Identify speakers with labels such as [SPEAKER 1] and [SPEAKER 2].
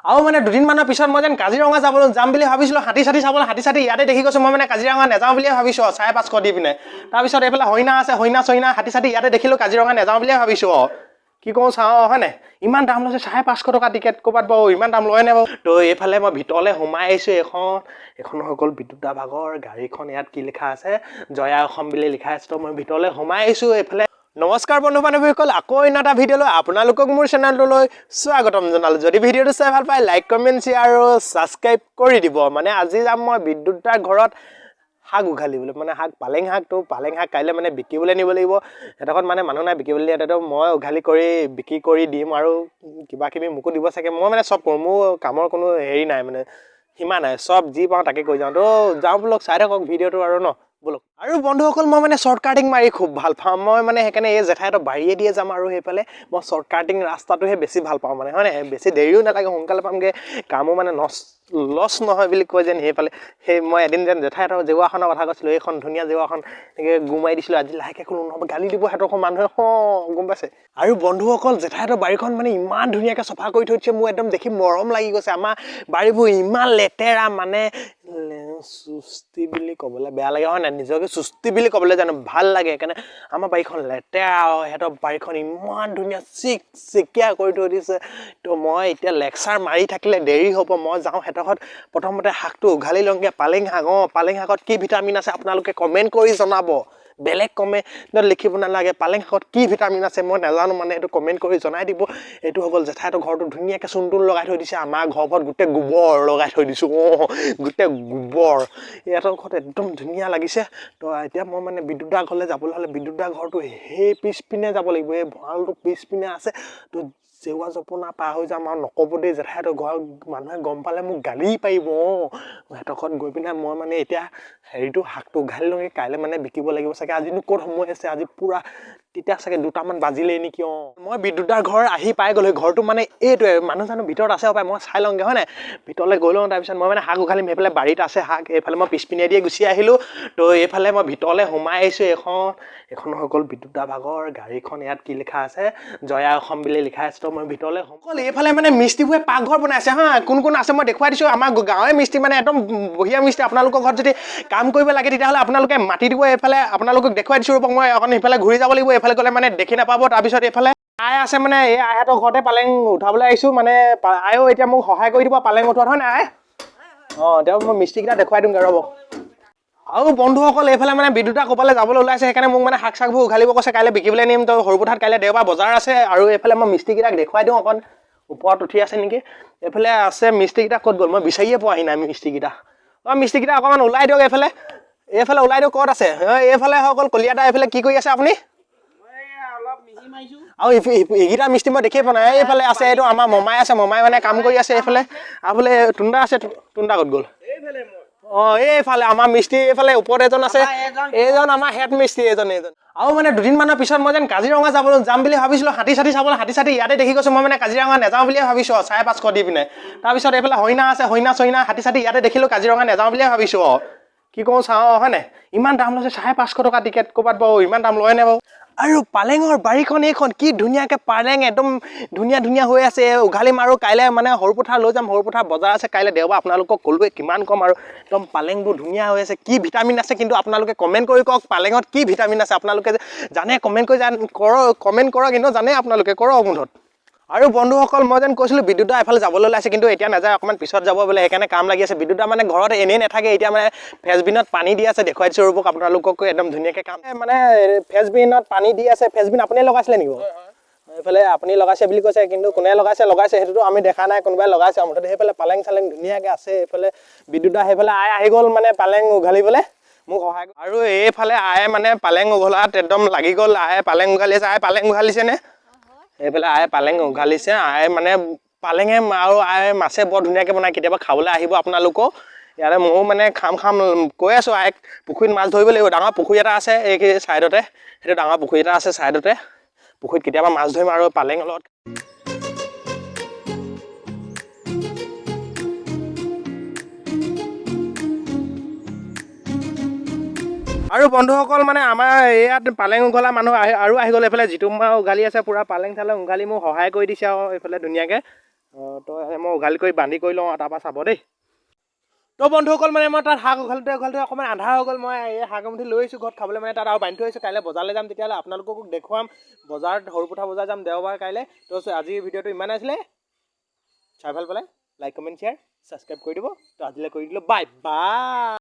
[SPEAKER 1] আৰু মানে দুদিনমানৰ পিছত মই যেন কাজিৰঙা যাবলৈ যাম বুলি ভাবিছিলোঁ, হাতী চাতী চাবলৈ। হাতী চাতী ইয়াতে দেখি গৈছোঁ। মই মানে কাজিৰঙা নাযাওঁ বুলিয়ে ভাবিছোঁ আৰু 550 দি পিনে। তাৰপিছত এইফালে হৰিণা আছে, হৰিণা চৰিণা হাতী চাতী ইয়াতে দেখিলোঁ, কাজিৰঙা নাযাওঁ বুলিয়ে ভাবিছোঁ আৰু কি কওঁ চাওঁ, হয় নাই? ইমান দাম লৈছে, 550 টকা টিকেট। ক'ৰবাত বাৰু ইমান দাম লয়নে বাৰু? তো এইফালে মই ভিতৰলৈ সোমাই আহিছোঁ। এইখন হৈ গ'ল বিদ্যুৎ দা ভাগৰ গাড়ীখন। ইয়াত কি লিখা আছে? জয়া অসম বুলি লিখা আছে। তো মই ভিতৰলৈ সোমাই আহিছোঁ এইফালে। নমস্কাৰ বন্ধু বান্ধৱীসকল, আকৌ অন্য এটা ভিডিঅ'লৈ আপোনালোকক মোৰ চেনেলটোলৈ স্বাগতম জনালোঁ। যদি ভিডিঅ'টো চাই ভাল পায়, লাইক, কমেণ্ট, শ্বেয়াৰ আৰু ছাবস্ক্ৰাইব কৰি দিব। মানে আজি যাম মই বিদ্যুৎ দাৰ ঘৰত শাক উঘালিবলৈ, মানে শাক, পালেং শাকটো। পালেং শাক কাইলৈ মানে বিকিবলৈ নিব লাগিব। সিহঁতৰ মানে মানুহ নাই বিকিবলৈ দিয়া, তো মই উঘালি কৰি বিক্ৰী কৰি দিম আৰু কিবা কিবি মোকো দিব চাগে। মই মানে চব কৰোঁ, মোৰ কামৰ কোনো হেৰি নাই, মানে সীমা নাই, চব যি পাওঁ তাকে কৰি যাওঁ। তো যাওঁ ব'লক, চাই থাকক ভিডিঅ'টো আৰু ন ব'লক। আৰু বন্ধুসকল, মই মানে শ্বৰ্ট কাটিং মাৰি খুব ভাল পাওঁ। মই মানে সেইকাৰণে এই জেঠাইহঁতৰ বাৰীয়ে দিয়ে যাম আৰু সেইফালে মই শ্বৰ্ট কাটিং ৰাস্তাটোহে বেছি ভাল পাওঁ মানে, হয় নাই? বেছি দেৰিও নালাগে, সোনকালে পামগৈ, কামো মানে লছ নহয় বুলি কয় যেন সেইফালে। সেই মই এদিন যেন জেঠাইহঁতৰ জেওৰাখনৰ কথা কৈছিলোঁ, এইখন ধুনীয়া জেওৰাখন এনেকৈ গুমাই দিছিলোঁ। আজি লাহেকৈ খোলো, নহ'ব গালি দিব সিহঁতৰ মানুহে। গম পাইছে? আৰু বন্ধুসকল, জেঠাইহঁতৰ বাৰীখন মানে ইমান ধুনীয়াকৈ চফা কৰি থৈ দিছে, মোৰ একদম দেখি মৰম লাগি গৈছে। আমাৰ বাৰীবোৰ ইমান লেতেৰা, মানে চুস্তি বুলি ক'বলৈ বেয়া লাগে, হয় নাই? নিজকে চুস্তি বুলি ক'বলৈ জানো ভাল লাগে? সেইকাৰণে আমাৰ বাৰীখন লেতেৰা আৰু সিহঁতৰ বাৰীখন ইমান ধুনীয়া চিক চিকীয়া কৰি থৈ দিছে। তো মই এতিয়া লেকচাৰ মাৰি থাকিলে দেৰি হ'ব। মই যাওঁ সিহঁতৰ ঘৰত, প্ৰথমতে শাকটো উঘালি লওঁগৈ, পালেং শাক। পালেং শাকত কি ভিটামিন আছে আপোনালোকে কমেণ্ট কৰি জনাব। বেলেগ কমেণ্টত লিখিব নালাগে। পালেং শাকত কি ভিটামিন আছে মই নাজানো, মানে এইটো কমেণ্ট কৰি জনাই দিব। এইটো হৈ গ'ল জেঠাইহঁতৰ ঘৰটো, ধুনীয়াকৈ চূণ তুণ লগাই থৈ দিছে। আমাৰ ঘৰবোৰত গোটেই গোবৰ লগাই থৈ দিছোঁ। গোটেই গোবৰ। ইহঁতৰ ঘৰত একদম ধুনীয়া লাগিছে। তো এতিয়া মই মানে বিদ্যুৎ দাৰ ঘৰলৈ যাবলৈ হ'লে বিদ্যুৎ দাৰ ঘৰটো সেই পিছপিনে যাব লাগিব, এই ভঁৰালটো পিছপিনে আছে। তো জেওৰা জপনা পাৰ হৈ যাম আৰু নক'ব দেই, জেঠাইহঁতৰ ঘৰৰ মানুহে গম পালে মোক গালি পাৰিব। সিহঁতৰ ঘৰত গৈ পিনে মই মানে এতিয়া হেৰিটো শাকটো উঘালি লওঁগৈ, কাইলৈ মানে বিকিব লাগিব চাগে। আজিনো ক'ত সময় আছে? আজি পূৰা তেতিয়া চাগে 2টামান বাজিলেই নেকি। মই বিদ্যুৎ দাৰ ঘৰ আহি পাই গ'লোঁ। ঘৰটো মানে এইটোৱে, মানুহ চানুহ ভিতৰত আছে পাই, মই চাই লওঁগৈ, হয় নাই? ভিতৰলৈ গৈ লওঁ, তাৰপিছত মই মানে শাক উঘালিম। সেইফালে বাৰীত আছে শাক, এইফালে মই পিছপিনে দিয়ে গুচি আহিলোঁ। তো এইফালে মই ভিতৰলৈ সোমাই আহিছোঁ। এইখন হৈ গ'ল বিদ্যুৎ দা ভাগৰ গাড়ীখন। ইয়াত কি লিখা আছে? জয়া অসম বুলি লিখা আছে। তো মই ভিতৰলৈ অকল এইফালে মানে মিস্ত্ৰীবোৰে পাকঘৰ বনাইছে। হা, কোন কোন আছে মই দেখুৱাই দিছোঁ। আমাৰ গাঁৱৰে মিস্ত্ৰী, মানে একদম বঢ়িয়া মিস্ত্ৰী। আপোনালোকৰ ঘৰত যদি কাম কৰিব লাগে, তেতিয়াহ'লে আপোনালোকে মাতি দিব। এইফালে আপোনালোকক দেখুৱাই দিছোঁ, ৰ'ব, মই অকণ সেইফালে ঘূৰি যাব লাগিব। এইফালে গ'লে মানে দেখি নাপাব। তাৰপিছত এইফালে আই আছে, মানে এই আইহঁতৰ ঘৰতে পালেং উঠাবলৈ আহিছোঁ। মানে আইও এতিয়া মোক সহায় কৰি দিব পালেং উঠোৱাত, হয় নাই আই? তেওঁ মই মিস্ত্ৰীকেইটা দেখুৱাই দিওঁগৈ, ৰ'ব। আৰু বন্ধুসকল, এইফালে মানে বিদ্যুৎ দা ক'ৰবালৈ যাবলৈ ওলাইছে, সেইকাৰণে মোক মানে শাক চাকবোৰ উঘালিব কৈছে, কাইলৈ বিকিবলৈ নিম। তো সৰুপথাৰত কাইলৈ দেওবাৰ বজাৰ আছে। আৰু এইফালে মই মিস্ত্ৰীকেইটাক দেখুৱাই দিওঁ, অকণ ওপৰত উঠি আছে নেকি? এইফালে আছে। মিস্ত্ৰীকেইটা ক'ত গ'ল? মই বিচাৰিয়ে পোৱাহি নাই মিস্ত্ৰীকেইটা। মিস্ত্ৰীকেইটা অকণমান ওলাই দিয়ক এইফালে, এইফালে ওলাই দিয়ক। ক'ত আছে? এইফালে হৈ গ'ল কলিয়া দা। এইফালে কি কৰি আছে আপুনি? আৰু এইকেইটা মিস্ত্ৰী মই দেখিয়ে পোৱা নাই। এইফালে আছে, এইটো আমাৰ মমাই আছে, মমাই মানে কাম কৰি আছে এইফালে। আৰু বোলে টুন্দা আছে, টুন্দা ক'ত গ'ল? এইফালে আমাৰ মিস্ত্ৰী, এইফালে ওপৰত এজন আছে, এইজন আমাৰ হেড মিস্ত্ৰী, এইজন এইজন। আৰু মানে দুদিনমানৰ পিছত মই যেন কাজিৰঙা যাবলৈ যাম বুলি ভাবিছিলোঁ, হাতী চাতী চাবলৈ। হাতী চাতী ইয়াতে দেখি গৈছোঁ। মই মানে কাজিৰঙা নাযাওঁ বুলিয়ে ভাবিছোঁ আৰু 550 দি পিনে। তাৰপিছত এইফালে হৰিণা আছে, হৰিণা চৰিণা হাতী চাতী ইয়াতে দেখিলোঁ, কাজিৰঙা নাযাওঁ বুলিয়ে ভাবিছোঁ আৰু কি কওঁ চাওঁ, হয় নাই? ইমান দাম লৈছে, 550 টকা টিকেট। ক'ৰবাত বাৰু ইমান দাম লয়নে বাৰু? আৰু পালেঙৰ বাৰীখন এইখন, কি ধুনীয়াকৈ পালেং একদম ধুনীয়া ধুনীয়া হৈ আছে। উঘালিম আৰু কাইলৈ মানে সৰুপথাৰ লৈ যাম। সৰুপথাৰ বজাৰ আছে কাইলৈ দেওবাৰ, আপোনালোকক ক'লোৱে কিমান ক'ম আৰু। একদম পালেংবোৰ ধুনীয়া হৈ আছে। কি ভিটামিন আছে কিন্তু আপোনালোকে কমেণ্ট কৰি কওক, পালেঙত কি ভিটামিন আছে আপোনালোকে যে জানে, কমেণ্ট কৰি জান কৰক, কমেণ্ট কৰক। কিন্তু জানে আপোনালোকে, কৰক মুঠত। আৰু বন্ধুসকল, মই যেন কৈছিলোঁ বিদ্যুৎ দা এফালে যাবলৈ ওলাইছে, কিন্তু এতিয়া নাযায়, অকণমান পিছত যাব বোলে, সেইকাৰণে কাম লাগি আছে। বিদ্যুৎ দা মানে ঘৰত এনেই নাথাকে। এতিয়া মানে ফ্ৰেঞ্চবিনত পানী দি আছে, দেখুৱাই দিছোঁ ৰ'ব আপোনালোকক। একদম ধুনীয়াকৈ কাম, মানে ফ্ৰেঞ্চবিনত পানী দি আছে। ফ্ৰেঞ্চবিন আপুনিয়ে লগাইছিলে নেকি বাৰু? এইফালে আপুনি লগাইছে বুলি কৈছে, কিন্তু কোনে লগাইছে লগাইছে সেইটোতো আমি দেখা নাই, কোনোবাই লগাইছে মুঠতে। সেইফালে পালেং চালেং ধুনীয়াকৈ আছে। এইফালে বিদ্যুৎ দা, সেইফালে আই আহি গ'ল মানে পালেং উঘালিবলৈ মোক সহায়। আৰু এইফালে আয়ে মানে পালেং উঘলাত একদম লাগি গ'ল। আয়ে পালেং উঘালি আছে। আয়ে পালেং উঘালিছেনে? এইফালে আয়ে পালেং উঘালিছে। আয়ে মানে পালেঙে আৰু আয়ে মাছে বৰ ধুনীয়াকৈ বনায়, কেতিয়াবা খাবলৈ আহিব আপোনালোকেও ইয়াতে। ময়ো মানে খাম খাম কৈ আছোঁ আইক। পুখুৰীত মাছ ধৰিব লাগিব, ডাঙৰ পুখুৰী এটা আছে এই ছাইডতে, সেইটো ডাঙৰ পুখুৰী এটা আছে ছাইডতে। পুখুৰীত কেতিয়াবা মাছ ধৰিম আৰু পালেঙৰ লগত। আৰু বন্ধুসকল, মানে আমাৰ ইয়াত পালেং উঘলা মানুহ আহি আৰু আহি গ'ল। এইফালে যিটো মা উঘালি আছে, পূৰা পালেং চালেং উঘালি মোক সহায় কৰি দিছে। আৰু এইফালে ধুনীয়াকৈ তো মই উঘালি কৰি বান্ধি কৰি লওঁ আৰু তাৰপৰা চাব দেই। তো বন্ধুসকল, মানে মই তাত শাক উঘালোতে উঘালোতে অকণমান আন্ধাৰ হৈ গ'ল। মই এই শাক এমুঠি লৈ আহিছোঁ ঘৰত খাবলৈ, মানে তাত আৰু বান্ধি থৈ আহিছোঁ। কাইলৈ বজাৰলৈ যাম, তেতিয়াহ'লে আপোনালোককো দেখুৱাম। বজাৰত সৰুপথাৰ বজাৰ যাম দেওবাৰ কাইলৈ। তো আজিৰ ভিডিঅ'টো ইমানে আছিলে। চাই ভাল পালে লাইক, কমেণ্ট, শ্বেয়াৰ, ছাবস্ক্ৰাইব কৰি দিব। তো আজিলৈ কৰি দিলোঁ, বাই বাই।